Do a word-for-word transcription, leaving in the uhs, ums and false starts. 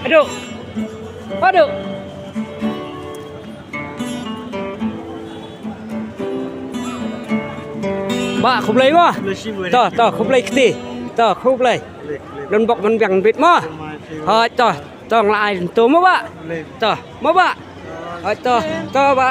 Aduh. Aduh. Ba khublei mo. To, to khublei kti. To khublei. Don bok ban biang bit mo. Ha to, to nglai to mo ba. To mo ba. Ha to, to ba.